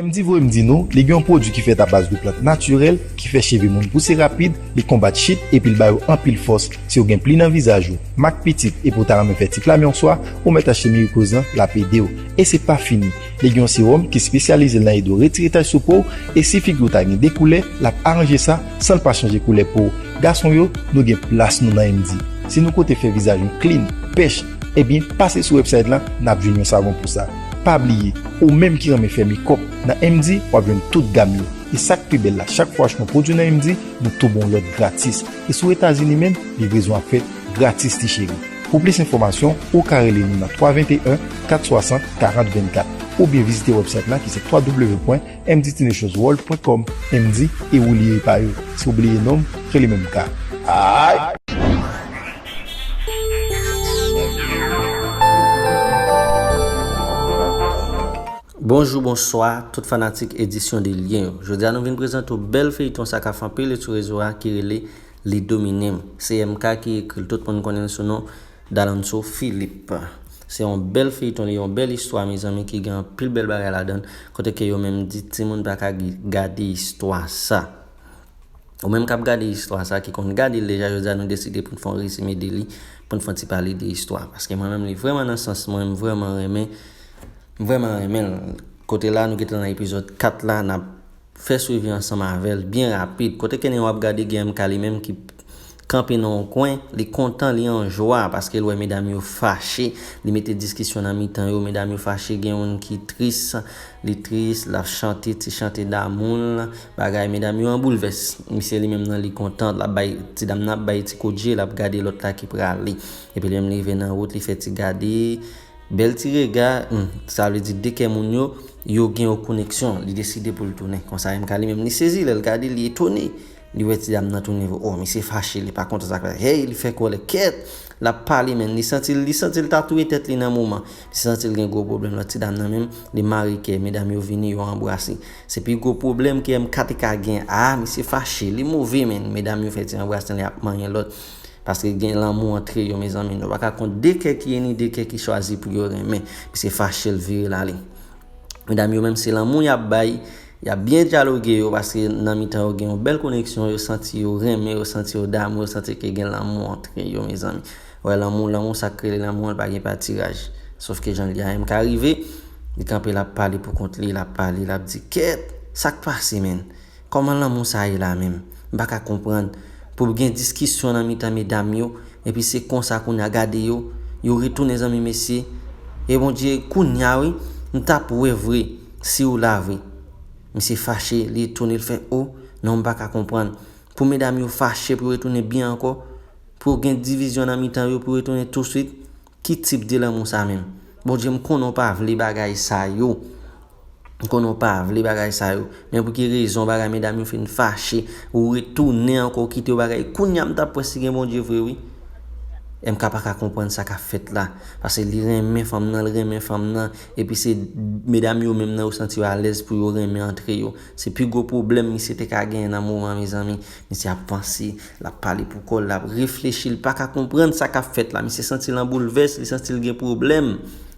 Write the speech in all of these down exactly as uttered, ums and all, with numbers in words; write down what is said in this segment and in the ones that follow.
M di voye m di nou, li gen yon pwodui ki fèt a baz de plant natirèl ki fè cheve moun pouse rapid, li konbat chit epi l ba yo anpil fòs. Si w gen pli nan vizaj ou, mak pitit epi w ta renmen fè ti plame yon swa, ou mèt achte Mirikoz lan, l ap ede w. E se pa fini, li gen yon sewòm ki espesyalize l nan ede w retire tach sou po w, e si figi w ta gen de koulè, l ap aranje sa san l pa chanje koulè po w. Gason yo, nou gen plas nou nan M D. Si nou kote fè vizaj nou clean, pèch, ebyen pase sou website lan, n ap jwenn yon savon pou sa. Pa bliye, ou menm ki renmen fè makeup, nan M D w ap jwenn tout gam yo. E sa k pi bèl la, chak fwa w achte yon pwodui nan M D, nou tou ba w lòt gratis. E si w Etazini menm, livrezon ap fèt gratis ti cheri. Pou plis enfòmasyon, ou ka rele nou nan twa venteyen, kat swasant, karant vennkat, oubyen vizite website la ki se w w w pwen M D T Nations World pwen kòm. M D e ou li ye pa yo. Si w bliye non m, rele menm ka. Ay! Bonjou, bonswa, tout fanatik Edisyon de Lyen yo. Jodi a nou vin prezante w bèl feyton sa k ap fè anpil sou rezo a ki rele Li Domine M. Se M K ki ekri l, tout moun konnen l sou non Dalonso Philippe. Se yon bèl feyton, li yon bèl istwa, mezanmi, ki gen anpil bèl bagay ladan l, kote ke yo menm di timoun pa ka gi- gade istwa sa. Ou menm k ap gade istwa sa, ki konn gade l deja, jodi a nou deside pou n fè yon rezime de li, pou n fè yon ti pale de istwa. Paske mwen menm, li vrèman nan sans mwen, m vrèman renmen, m vrèman renmen l. Kote la, nou gentan nan epizòd kat la, n ap fè swivi ansanm avè l, byen rapid. Kote ke Neo ap gade Guy M K li menm ki kanpe nan yon kwen, li kontan, li an jwa, paske l wè medam yo fache, li mete diskisyon nan mitan yo, medam yo fache, gen youn ki tris, li tris, l ap chante ti chante damou l, bagay, medam yo an boulvès. Misye li menm nan li kontan, l ap bay, ti dam nan ap bay ti kout je, l ap gade lòt la ki prale. Epi li menm li rive nan wout, li fè ti gade, bèl ti rega, hmm, sa vle di de kè moun yo, yo gen yon koneksyon, li deside pou l tounen. Konsa M K li menm li sezi, lè l gade, li etone. Li wè ti dam nan tounen, oh, misye fache, li pa kontan sa k pase. Hey, li fè kòlè, kèt! L ap pale, men li santi l, li santi l ta touye tèt li nan moman. Li santi l gen gwo pwoblèm. Lòt ti dam nan menm, li mare kè, medam yo vini, yo anbrase. Se pi gwo pwoblèm ke M K te ka gen. Ah, misye fache, li move, men medam yo fè ti anbrase, li ap manyen lòt. Paske gen lanmou antre yo, mezanmi. Nou pa ka kont de kè ki ini, de kè ki chwazi pou yo renmen. Misye fache, l vire l ale. Medam yo menm, se lanmou y ap bay, y ap byen dyaloge yo, paske nan mitan yo gen yon bèl koneksyon, yo santi yo renmen, yo santi yo damou, yo santi ke gen lanmou antre yo, mezanmi. Wè, lanmou, lanmou, sa k rele lanmou an, pa gen patiraj. Sòf ke jan l ye a, M K rive, li kanpe, l ap pale pou kont li, l ap pale, l ap di, kèt, sa k pase, menn? Kòman lanmou sa ye la menm? M pa ka konprann. Pou gen diskisyon nan mitan medam yo, epi se konsa kounye a gade yo, yo retounen zanmi mesye. E Bondye, kounye a wi, m t ap wè vre, si w la vre. Misye fache, li etone, l fè, o, non, m pa ka konprann. Pou medam yo fache, pou yo retounen byen ankò, pou gen divizyon nan mitan yo, pou yo retounen touswit, ki tip de lanmou sa menm? Bondye, m konnen w pa vle bagay sa yo. M konnen w pa vle bagay sa yo. Men pou ki rezon bagay medam yo fin fache, ou retounen ankò, ou kite yo bagay. Kounye a m t ap wè si gen Bondye vre wi. M K pa ka konprann sa k ap fèt la. Paske li renmen fanm nan, li renmen fanm nan. Epi se medam yo menm nan yo santi yo alèz pou yo renmen antre yo. Se pi gwo pwoblèm misye te ka genyen nan moman, mezanmi. Misye ap panse, l ap pale pou kò l, l ap reflechi, l pa ka konprann sa k ap fèt la. Misye santi l an boulvès, li santi l gen pwoblèm.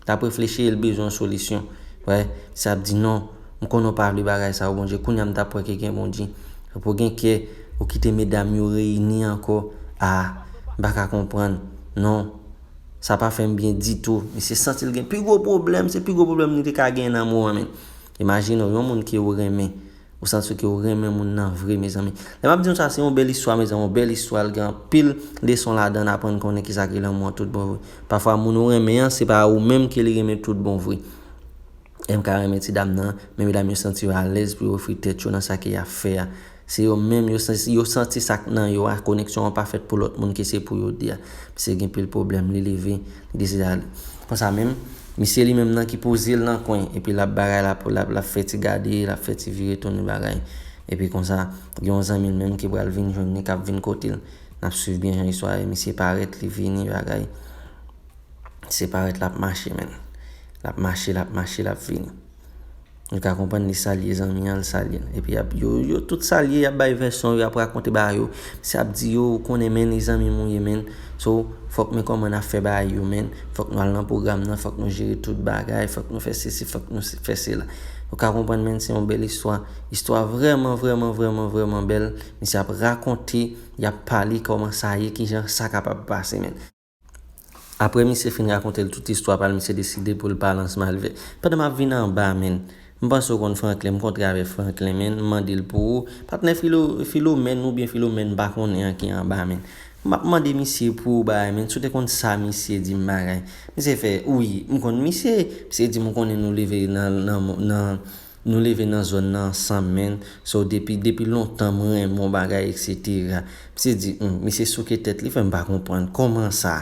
L ap reflechi e l bezwen yon solisyon. Wè, misye ap di, non, m konnen w pa vle bagay sa yo, Bondye. Kounye a m t ap wè ke gen Bondye. Pou gen kè, ou kite medam yo reyini ankò. A, m pa ka konprann. Non, sa pa fè m byen ditou. Misye santi l gen pi gwo pwoblèm, se pi gwo pwoblèm li te ka genyen nan moman, men. Imajine w, yon moun ke w renmen. Ou santi ke w renmen moun nan vre, mezanmi. Lè m ap di nou sa, se yon bèl istwa, mezanmi, yon bèl istwa, l gen anpil leson ladan, aprann konnen kisa ki lanmou an tout bon vre. Pafwa, moun ou renmen an, se pa ou menm ke li renmen tout bon vre. M K renmen ti dam nan, men medam yo santi yo alèz pou yo ofri tèt yo nan sa ke y ap fè a. Se yo menm, yo santi, yo santi sa k nan yo a, koneksyon an pa fèt pou lòt moun ke se pou yo de a. Misye gen pil pwoblèm, li leve, li deside ale. Konsa menm, misye li menm nan ki poze l nan kwen, epi l ap bagay, l ap, l ap, l ap fè ti gade, l ap fè ti vire tounen bagay. Epi konsa, gen yon zanmi l menm ki pral vin jwenn li, k ap vin kote l. N ap swiv byen jan istwa a ye, misye parèt, li vini, bagay. Misye parèt, l ap mache, menn. L ap mache, l ap mache, l ap vini. Ou ka konprann li salye zanmi an, l salye l. Epi y ap, yo, yo tout salye, y ap bay vèsyon, y ap rakonte bagay yo. Misye ap di yo, ou konnen, menn, li zanmi m ou ye, menn. So, fòk men kòman n ap fè bagay yo, menn. Fòk nou al nan pwogram nan, fòk nou jere tout bagay, fòk nou fè sesi, fòk nou se- fè sela. Ou ka konprann, men se yon bèl istwa. Istwa vrèman, vrèman, vrèman, vrèman bèl. Misye ap rakonte, y ap pale kòman sa ye, kijan sa kapab pase, men. Apre misye fin rakonte l tout istwa pa l, misye deside pou l pale ansanm avè. Pandan m ap vin anba, men, m panse w konn Franklin, m kontre avè Franklin, men, m mande l pou ou. Patnè Filo, Filomèn oubyen Filomèn, m pa konnen an ki anba, men. M ap mande misye pou ou bagay, men, si w te konn sa misye di m bagay. Misye fè, wi, m konn misye. Misye di m, ou konnen nou leve nan, nan, nan, nou leve nan zòn nan ansanm, men. So, depi, depi lontan, m renmen w bagay, etsetera. Misye di, hmm, misye souke tèt li, fè m pa konprann. Kòman sa?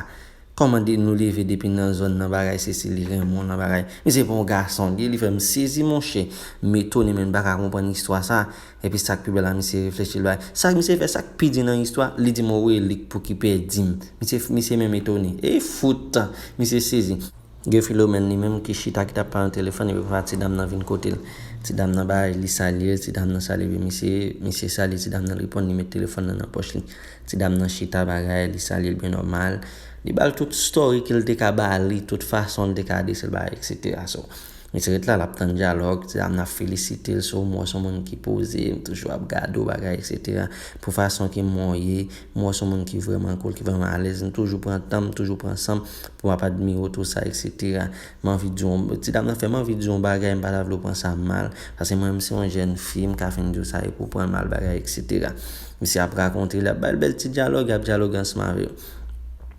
Kòman de, nou leve depi nan zòn nan bagay, se si li renmen w nan bagay. Misye pa yon gason, li, li fè m sezi, monchè. M etone, men m pa ka konprann istwa sa. Epi sa k pi bèl la, misye reflechi, l bay. Sa misye fè, sa k pi di nan istwa, li di m, ou relik pou ki pèdi m. Misye, misye menm etone. E fout, misye sezi. Gen Filomèn li menm ki chita, ki t ap pale nan telefòn, epi papa ti dam nan vin kote l. Ti dam nan bay, li salye l, ti dam nan salye, epi misye, misye salye ti dam nan, l reponn, li met telefòn nan nan pòch li. Ti dam nan chita bagay, li salye l byen nòmal. Li ba l tout story ke l te ka ba li, tout fason l te ka adrese l bagay, etsetera. So, misye ret la, l ap tann dyalòg, ti dam nan ap felisite l, so, m wè se yon moun ki poze, m toujou ap gade w bagay, etsetera. Pou fason ke m wè w ye, m wè se yon moun ki vrèman cool, ki vrèman alèz, m toujou pran tan, m toujou pran san m pou m ap admire w, tou sa, etsetera. M anvi di w, ti dam nan fè m anvi di w yon bagay, m pa ta vle w pran sa mal, paske mwen menm se yon jèn fi, m ka fin di w sa, epi w pran l mal bagay, etsetera. Misye ap rakonte, l ap ba l bèl ti dyalòg, y ap dyaloge ansanm avè yo.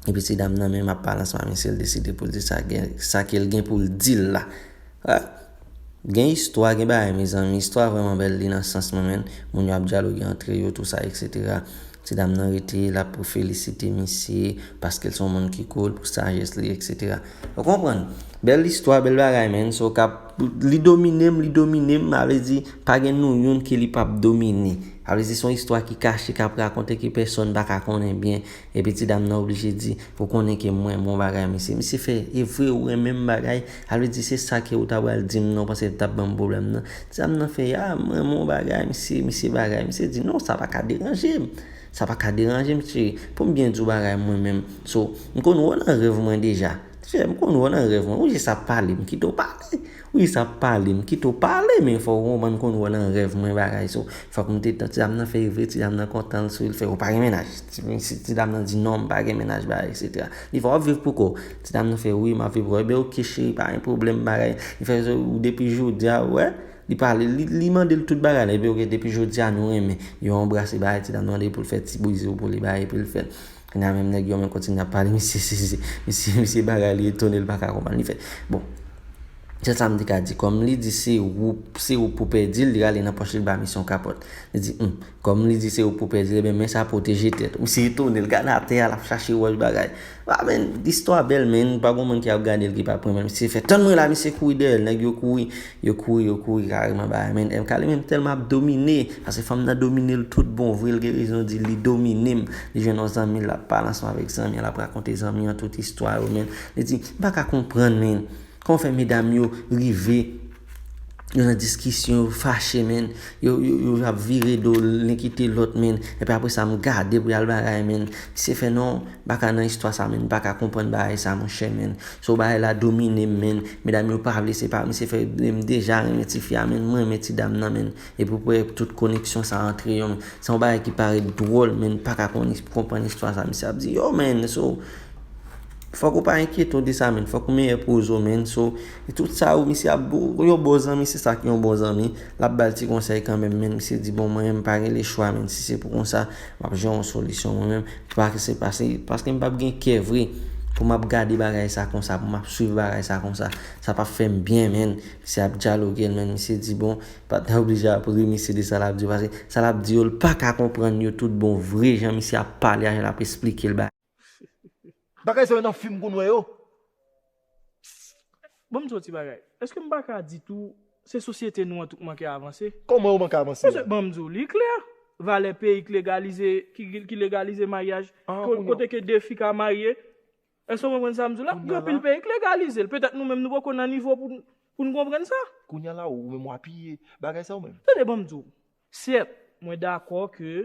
Epi ti dam nan menm ap pale ansanm avè misye, l deside pou l di sa gen, sa ke l gen pou l di l la. Ah, gen istwa, gen bagay, mezanmi. Istwa vrèman bèl, li nan sans mwen, men. Moun yo ap dyaloge antre yo, tou sa, etsetera. Ti dam nan rete, l ap felisite misye, paske l se yon moun ki cool, pou sajès li, etsetera. Ou konprann? Bèl istwa, bèl bagay, men. So, k ap, li domine m, li domine m, sa vle di, pa gen nou youn ke li p ap domine. Sa vle di, se yon istwa ki kache, k ap rakonte, ke pèsonn pa ka konnen byen. Epi ti dam nan oblije di, ou konnen ke mwen, mwen bagay, misye. Misye fè, e vre, ou renmen m bagay. Sa vle di, se sa ke ou ta pral di m nan, ou panse l t ap ban m pwoblèm nan. Ti dam nan fè, a, mwen, mwen bagay, misye, misye bagay. Misye di, non, sa pa ka deranje m. Sa pa ka deranje m, cheri. Pou m byen di w bagay, mwen menm. So, m konn wè w nan rèv mwen deja. Cheri, m konn wè w nan rèv mwen. Ou jis ap pale, m kite w pale. Wi, sa ap pale, m kite w pale, men fò w konprann konn wè nan rèv mwen bagay, so, fòk m te tan, ti dam nan fè vre, ti dam nan kontan, l sou li, l fè, ou pa gen mennaj. Ti, ti, ti dam nan di, non, m pa gen mennaj, bagay, etsetera. Li fè, w ap viv pou kò w. Ti dam nan fè, wi, m ap viv pou kò m. Ebyen, oke, cheri, pa gen pwoblèm, bagay. Li fè, ou depi jodi a, ou wè, li pale, li, li mande l tout bagay la, epi, oke, depi jodi a, nou renmen. Yo anbrase, bagay, ti dam nan mande pou l fè ti bizo pou li, bagay, epi l fè l. Kounye a menm nèg yo menm kontinye ap pale, misye sezi, misye, misye bagay li etone, li pa ka konprann, li fè. Bon, sèl sa m te ka di, kòm li di se ou, se ou pou pèdi l, li rale nan pòch li, li ba misye yon kapòt. Li di, hmm, kòm li di se ou pou pèdi l, ebyen men sa pwoteje tèt ou. Misye etone, l gade atè a, l ap chache wòch bagay. A men, istwa bèl, men, pa gon moun ki ap gade l ki p ap renmen l. Misye fè, tann mwen la, misye kouri dèyè l, nèg yo kouri, yo kouri, yo kouri kareman bagay, men, M K li menm tèlman ap domine, paske fanm nan domine l tout bon vre, l gen rezon di li domine m. Li jwenn yon zanmi, l ap pale ansanm avèk zanmi an, l ap rakonte zanmi an tout istwa yo, men. Li di, m pa ka konprann, men. Kòman fè medam yo rive, yo nan diskisyon, yo fache, men. Yo, yo, yo ap vire do, len kite lòt, men. Epi apre sa, m gade pou y al bagay, men. Misye fè non, m pa ka nan istwa sa, men. M pa ka konprann bagay sa, monchè, men. So bagay la domine m, men. Medam yo pa vle separe. Misye fè, m deja renmen tifi a, men. M renmen ti dam nan, men. Epi w wè tout koneksyon sa antre yo, men. Se yon bagay ki parèt dwòl, men. M pa ka konn, konprann istwa sa. Misye ap di, yo, men. So, fòk ou pa enkyete w de sa, men. Fòk ou meyè poze w, men. So, e tout sa ou, misye ap, yon bon zanmi, se sa ki yon bon zanmi. L ap ba l ti konsèy kanmenm, men. Misye di, bon, mwen, m pa gen lechwa, men. Si se pou konsa, m ap jwenn yon solisyon mwen menm. Paske se, paske, paske m p ap gen kè vre pou m ap gade bagay sa konsa, pou m ap swiv bagay sa konsa. Sa p ap fè m byen, men. Misye ap dyaloge l, men. Misye di, bon, pa t oblije ap ri misye de sa l ap di yo, paske sa l ap di yo, l pa ka konprann yo tout bon vre, jan misye ap pale a, jan l ap esplike l bagay. Bagay sa yo nan fim konn wè yo. Bon, m di w ti bagay. Èske m pa ka di tou, se sosyete nou an tou k manke avanse? Kòman yo manke avanse? Paske, ban m di w, li klè. Valè peyi k legalize, ki, ki legalize maryaj, kote ke de fi ka marye. Èske w konprann sa m di w la? Gen anpil peyi k legalize l. Petèt nou menm nou poko nan nivo pou, pou n konprann sa. Kounye a la, ou menm w apiye bagay sa ou menm? Tande, ban m di w. Sèt, mwen dakò ke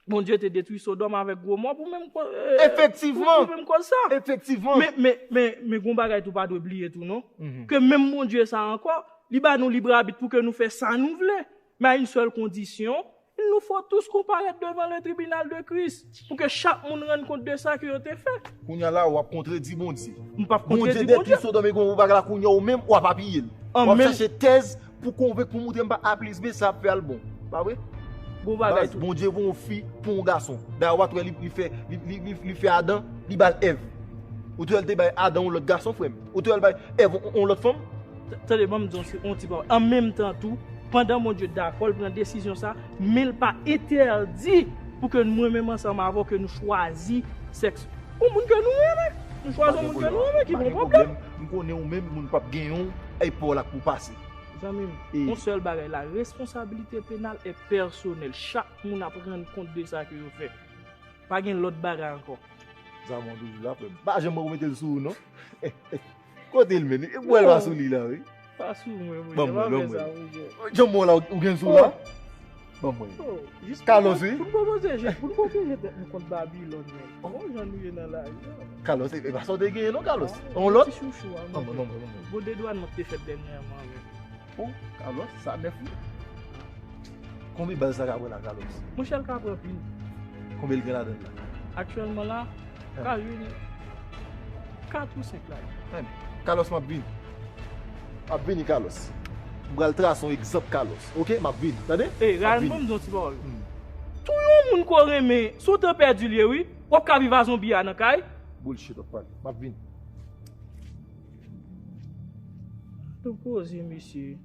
Bondye te detwi Sodòm avèk Gomò pou menm koz. Efektivman. Pou menm koz sa. Efektivman. Men, men, men, men gon bagay tou pa dwe bliye tou non. Ke menm Bondye sa ankò, Li ba nou libre arbitre pou ke nou fè sa nou vle. Men a yon sèl kondisyon, nous faut tous comparaître devant le tribunal de Christ, pou ke chak moun rann kont de sa ke yo te fè. Kounye a la, w ap kontredi Bondye. M p ap kontredi Bondye. Bondye detwi Sodòm e Gomò bagay la, kounye a ou menm, w ap apiye l. W ap chèche tèz pou konvenk, pou montre m pa A plis B, sa ap fè al bon. Pa vre? Gon bagay tou. Bondye voye yon fi pou yon gason. Dayè, w pa t wè li, li fè, li, li, li, li fè Adan, li ba l Èv. Ou t wè l te bay Adan yon lòt gason, frè m? Ou t wè l bay Èv yon, yon lòt fanm? T-, tande, ban m di w yon ti pawòl. An menm tan tou, pandan Bondye dakò, l pran desizyon sa, men l pa entèdi pou ke mwen menm ansanm avè w ke nou chwazi sèks yon moun ke nou renmen. Nou chwazi yon moun ke nou renmen, ki gon pwoblèm. M konnen ou menm, moun p ap genyen w, e pa w la k pou pase. Zanmi m, yon sèl bagay, la responsabilité pénale est personnelle. Chak moun ap rann kont de sa ke yo fè. Pa gen lòt bagay ankò. Zanmi w toujou la, frè m. Pa janm ou mete l sou ou, non. Kote l menm? E bwè l pa sou li la, wi. Pa sou mwen, monchè. Ban mwen, ban mwen. Janm ou la, ou gen sou la? Ban mwen. Carlos, wi. Pou n pwoteje, pou n pwoteje tèt nou kont Babilòn, menm. Bon, jan nou ye nan lari a. Carlos, e, e pa sa w te genyen, non, Carlos? Yon lòt? Ti chouchou a, non, non, non, non. Gon dedwannman k te fèt dènyèman, menm. Oh, Carlos, sa nèf wi. Konbyen bal sa ka pran la, Carlos? Monchè, l ka pran pil. Konbyen l gen ladan l la? Aktyèlman la, ka jwenn kat ou senk la. Carlos, m ap vini. M ap vini, Carlos. M pral trase yon egzanp, Carlos. Oke, m ap vini. Tande? Ey, Ryan, ban m di yon ti pawòl. Tou yon moun ke w renmen, si w te pèdi l ye, wi, w ap ka viv a zonbi a nan kay. Bullshit w ap pale. M ap vini. Tou koze, mesye.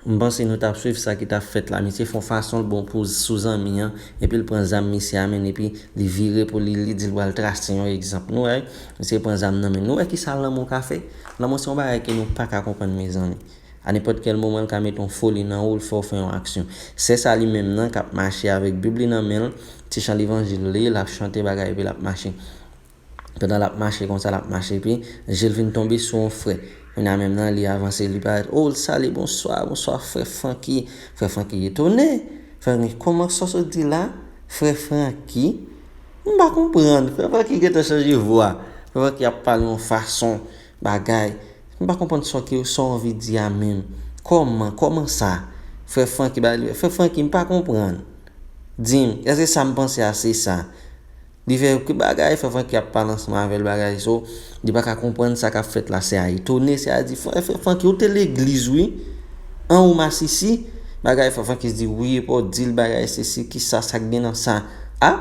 M panse nou t ap swiv sa ki t ap fèt la. Misye fè yon fason l bon pou sou zanmi an, epi l pran zam misye a men, epi li vire pou li, li di l pral trase yon egzanp. Nou wè, misye pran zam nan men. Nou wè kisa lanmou ka fè? Lanmou se yon bagay ke nou pa ka konprann, mezanmi. A nenpòt kèl moman, l ka mete yon foli nan ou, l fè w fè yon aksyon. Sè sa li menm nan k ap mache avèk Bib li nan men l, ti chan levanjil li, l ap chante bagay, epi l ap mache. Pandan l ap mache konsa, l ap mache, epi je l vin tonbe sou yon frè. Kounye a menm nan, li avanse, li parèt, oh, l salye, bonswa, bonswa, frè Francky. Frè Francky etone. Frè Francky, kòman sa w sot di la? Frè Francky? M pa konprann. Frè Francky gentan chanje vwa. Frè Francky ap pale yon fason, bagay. M pa konprann sa w ki, sa w anvi di a menm. Kòman, kòman sa? Frè Francky ba li, frè Francky, m pa konprann. Di m, èske sa m panse a se sa? Li fè ki bagay, frè Francky ap pale ansanm avè l bagay, so, li pa ka konprann sa k ap fèt la, sè a etone, sè a di, frè, frè Francky, ou te legliz wi, an ou masisi, bagay, frè Francky di, wi, epi w di l bagay, sesi, kisa, sa k gen nan sa? A,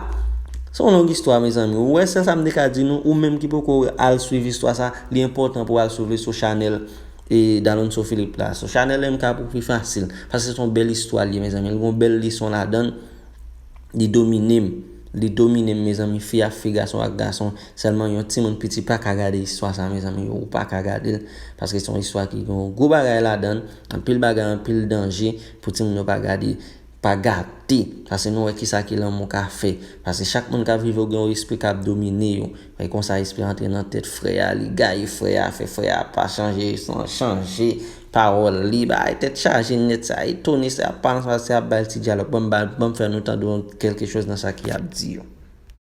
se yon long istwa, mezanmi, ou wè, sèl sa m te ka di nou, ou menm ki poko al swiv istwa sa, li enpòtan pou w al swiv li sou chanèl e Dalonso Philippe la, sou chanèl M K pou pi fasil, paske se yon bèl istwa li ye, mezanmi, li gon bèl leson ladan l. Li domine m. Li domine m, mezanmi, fi ak fi, gason ak gason. Sèlman yon timoun piti pa ka gade istwa sa, mezanmi. Ou pa ka gade l. Paske se yon istwa ki gen yon gwo bagay ladan l. Anpil bagay, anpil danje pou timoun yo pa gade, pa gate. Paske nou wè kisa ke lanmou ka fè. Paske chak moun k ap viv yo gen yon espri k ap domine yo. E konsa espri antre nan tèt frè a, li gaye frè a, fè frè a pa chanje, san chanje pawòl li, bay tèt chaje nèt, sa etone, sa ap pale ansanm, sa ap bay ti dyalòg. Ban m ba, ban m fè nou tande yon kèlke choz nan sa ki ap di yo.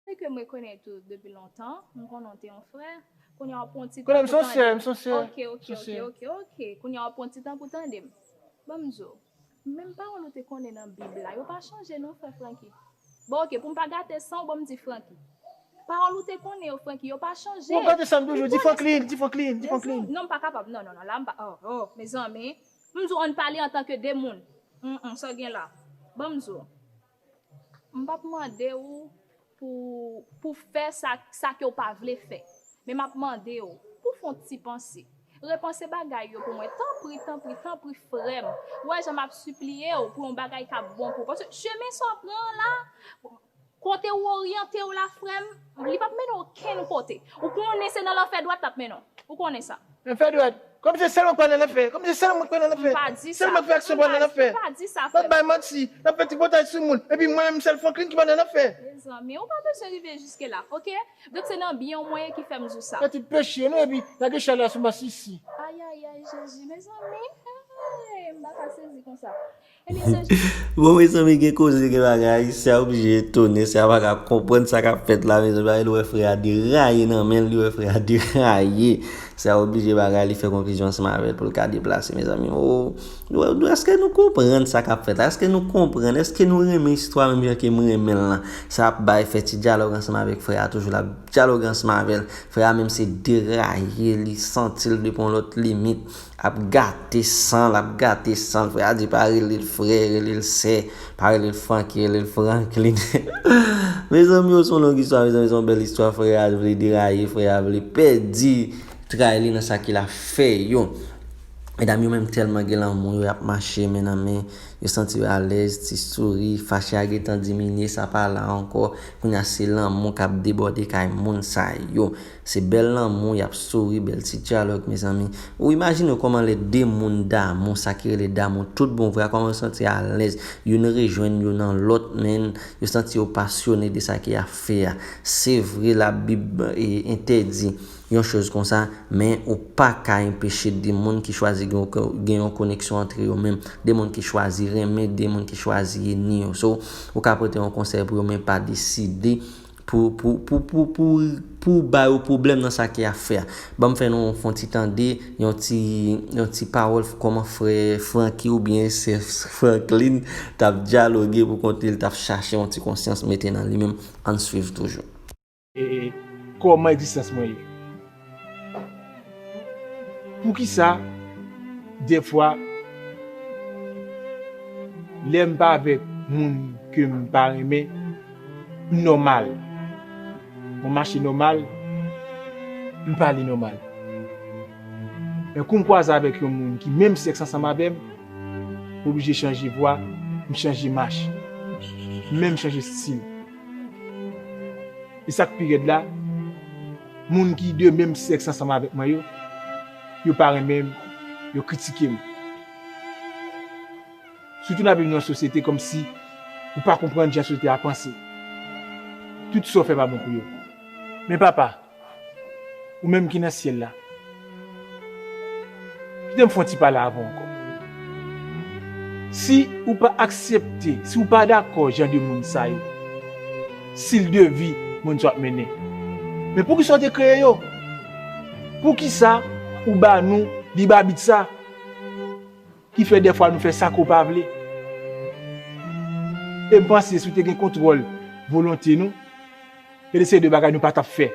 Se ke mwen konnen tou depi lontan, m konnen w te yon frè. Kounye a w ap pran ti tan pou tande m. Konnen m se yon sè, m se yon sè. Ok, ok, ok, ok, ok. Kounye a w ap pran ti tan pou tande m. Ban m di w. Menm pawòl ou te konnen nan Bib la, yo pa chanje non, frè Francky. Bon, ok, pou m pa gate san w, ban m di Francky. Pawòl ou te konnen yo, Francky, yo pa chanje. Ou gate sa m toujou di Franklin, di Franklin, di Franklin. Non, m pa kapab. Non, non, non, la m pa, oh, oh, mezanmi. M di w ann pale antanke de moun. Mm, mm, sa w gen la. Ban m di w. M p ap mande w pou, pou fè sa, sa ke w pa vle fè. Men m ap mande w pou fè yon ti panse. Repanse bagay yo pou mwen. Tanpri, tanpri, tanpri, frè m. Ou wè jan m ap sipliye w pou yon bagay k ap bon pou w. Paske chemen sa w pran an la, kote w oryante w la, frè m, li p ap mennen w okenn kote. Ou konnen se nan lanfè dwat l ap mennen w. Ou konnen sa. Lanfè dwat. Kòm se sèl mwen k pral nan lanfè. Kòm se sèl mwen k pral nan lanfè. M pa di sa. Sèl mwen k fè aksyon pral nan lanfè. M pa di sa, frè m. N ap bay manti. N ap fè tripotay sou moun. Epi mwen menm sèl Franklin ki pral nan lanfè. Mezanmi, ou pa bezwen rive jiske la, ok? Donk se nan byen w mwen ye ki fè m di w sa. Fè tout peche nou epi lage chay la sou masisi. Ayayay, Jezi, mezanmi. Bon, mezanmi, gen koze, gen bagay. Sè a oblije etone, sè a pa ka konprann sa k ap fèt la, mezanmi. Li wè frè a deraye nan men l, li wè frè a deraye. Sè a oblije bagay, li fè konklizyon ansanm avè l pou l ka deplase, mezanmi. O, nou, nou, èske nou konprann sa k ap fèt la? Èske nou konprann? Èske nou renmen istwa menm jan ke m renmen l lan? Sa ap bay, fè ti dyalòg ansanm avèk frè a toujou, l ap dyaloge ansanm avè l. Frè a menm se deraye, li santi l depi yon lòt limit. Ap gate san l, ap gate san l. Frè a di pa rele l frè, rele l sè, pa rele l Francky, rele l Franklin. Mezanmi, yo, se yon long istwa, mezanmi, se yon bèl istwa. Frè a vle deraye, frè a vle pèdi tray li nan sa ke l ap fè yo. Medam yo menm tèlman gen lanmou, yo, y ap mache men nan men, yo santi yo alèz, ti souri, fache a gentan diminye, sa pa la ankò. Kounye a se lanmou k ap debòde kay moun sa yo. Se bèl lanmou, y ap souri, bèl ti dyalòg, mezanmi. Ou imajine w kòman lè de moun damou, sa ki rele damou tout bon vre a, kòman yo santi alèz, youn rejwenn youn nan lòt, men yo santi yo pasyone de sa ke y ap fè a. Se vre, Labib, e, entèdi yon choz konsa, men ou pa ka enpeche de moun ki chwazi gen yon ko-, gen yon koneksyon antre yo menm, de moun ki chwazi renmen, de moun ki chwazi ini yo. So, ou ka pote yon konsèy pou yo, men pa deside pou, pou, pou, pou, pou, pou ba yo pwoblèm nan sa ke y ap fè a. Ban m fè nou fè yon ti tande, yon ti, yon ti pawòl kòman frè Francky oubyen sè Franklin t ap dyaloge pou kont li, t ap chache yon ti konsyans mete nan li menm. Ann swiv toujou. E, e, kòman egzistans mwen ye? Poukisa, dèfwa, lè m pa avèk moun ke m pa renmen, m nòmal? Mwen mache nòmal, m pale nòmal. Men kou m kwaze avèk yon moun ki menm sèks ansanm avè m, m oblije chanje vwa, m chanje mach, m menm chanje estil. E sa k pi rèd la, moun ki de menm sèks ansanm avèk mwen yo, yo pa renmen m, yo kritike m. Sitou n ap viv nan yon sosyete kòmsi ou pa konprann jan sosyete a panse. Tout sa w fè pa bon pou yo. Men Papa, ou menm ki nan syèl la, kite m fè yon ti pale avè w ankò. Si ou pa aksepte, si ou pa dakò jan de moun sa yo, estil de vi moun sa w ap mennen, men poukisa w te kreye yo? Poukisa ou ba nou lib abit sa ki fè dèfwa nou fè sa ke w pa vle? E m panse si w te gen kontwòl volonte nou, gen de seri de bagay nou pa t ap fè.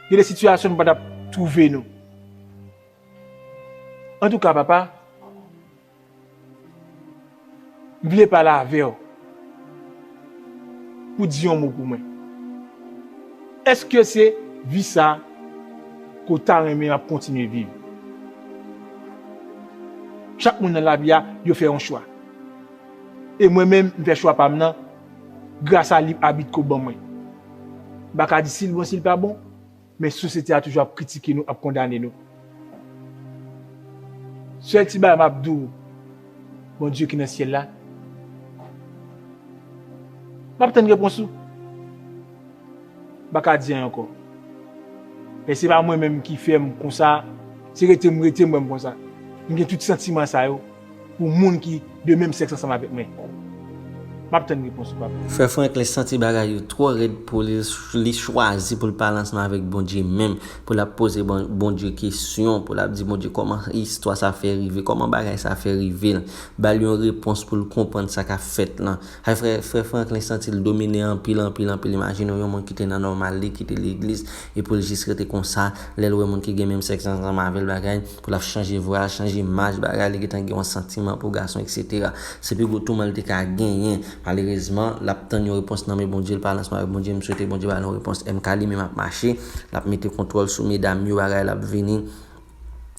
Gen de sitiyasyon nou pa t ap twouve nou. Antouka, Papa, m vle pale avè w pou di yon mo pou mwen. Èske se vi sa ke w ta renmen ap kontinye viv? Chak moun nan lavi a, yo fè yon chwa. E mwen menm, m fè chwa pa m nan, gras a lib abit ke w ban mwen. M pa ka di si l bon, si l pa bon, men sosyete a toujou ap kritike nou, ap kondane nou. Sèl ti bagay m ap di w, Bondye ki nan syèl la, m ap tann repons ou. M pa ka di anyen ankò. Men se pa mwen menm ki fè m konsa, se rete m rete m wè m konsa. M gen tout santiman sa yo pou moun ki de menm sèks ansanm avèk mwen. M ap tann repons ou, Papa. Frè Franklin santi bagay yo twò rèd pou li, li chwazi pou l pale ansanm avèk Bondye menm, pou l ap poze Bon-, Bondye kesyon, pou l ap di Bondye kòman istwa sa fè rive, kòman bagay sa fè rive l. Ba l yon repons pou l konprann sa k ap fèt lan. Ay, frè, frè Franklin santi l domine anpil, anpil, anpil. Imajine w yon moun ki te nan nòmal li, ki te legliz, e pou l jis rete konsa, lè l wè moun ki gen menm sèks ansanm avè l, bagay, pou l ap chanje vwa, chanje mach, bagay, li gentan gen yon santiman pou gason, etsetera. Se pi gwo touman l te ka genyen. Malerezman, l ap tann yon repons nan men Bondye, l pale ansanm avèk Bondye. M swete Bondye ba l yon repons. M K li menm ap mache, l ap mete kontwòl sou medam yo, bagay, l ap vini.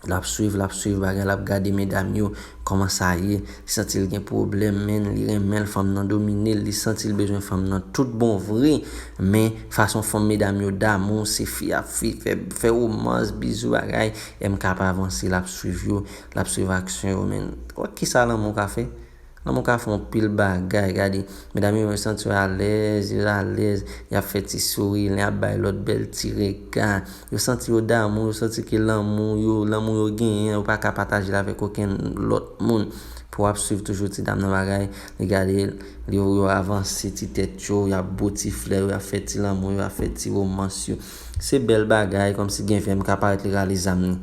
L ap swiv, l ap swiv bagay, l ap gade medam yo, kòman sa ye. Li santi l gen pwoblèm, men li renmen l, fanm nan domine l, li santi l bezwen fanm nan tout bon vre. Men fason fanm medam yo damou, se fi ap fi, fè, fè womans, bizou, bagay. M K ap avanse, l ap swiv yo, l ap swiv aksyon yo, men. Wè kisa lanmou ka fè? Lanmou ka fè yon pil bagay, gade. Medam yo, yo santi yo alèz, yo alèz, y ap fè ti souri, y ap bay lòt bèl ti rega. Yo santi yo damou, yo santi ke lanmou yo, lanmou yo genyen, yo pa ka pataje l avèk okenn lòt moun. Pou w ap swiv toujou ti dam nan bagay, li gade, li yo avanse ti tèt yo, y ap bo ti flè yo, y ap fè ti lanmou yo, y ap fè ti romans yo. Se bèl bagay, kòmsi gen vè m ka parèt li rale zam li.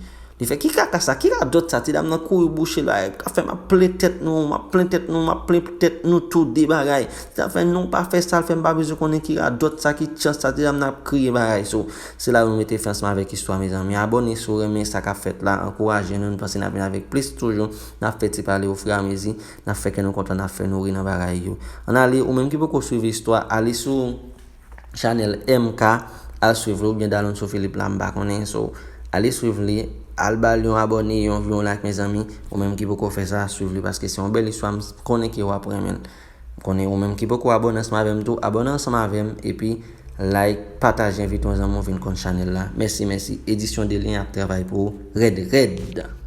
Li fè, "Ki kaka sa? Ki radòt sa?" Ti dam nan kouri bouche l, bagay, ap fè, "M ap plen tèt nou, m ap plen tèt nou, m ap plen tèt nou tou de," bagay. Ti dam fè, "Non, pa fè sa," l fè, "M pa bezwen konnen ki radòt sa, ki tchans sa." Ti dam nan ap kriye bagay. So, se la yo mete fen ansanm avèk istwa, mezanmi. Abòne si w renmen sa k ap fèt la, ankouraje nou, nou panse n ap vin avèk plis toujou. N ap fè ti pale ofiramezi, n ap fè kè nou kontan, n ap fè nou ri nan bagay yo. Ann ale, ou menm ki poko swiv istwa, ale sou chanèl M K, al swiv li, oubyen Dalonso Philippe la, m pa konnen. So, ale swiv li, al ba li yon abòne, yon vye, yon like, mezanmi. Ou menm ki poko fè sa, swiv li, paske se yon bèl istwa, m konnen ke w ap renmen l. M konnen ou menm ki poko abòne ansanm avè m tou, abòne ansanm avè m, epi like, pataje, envite yon zanmi w vin konn chanèl la. Mèsi, mèsi. Edisyon Delyen ap travay pou ou rèd, rèd.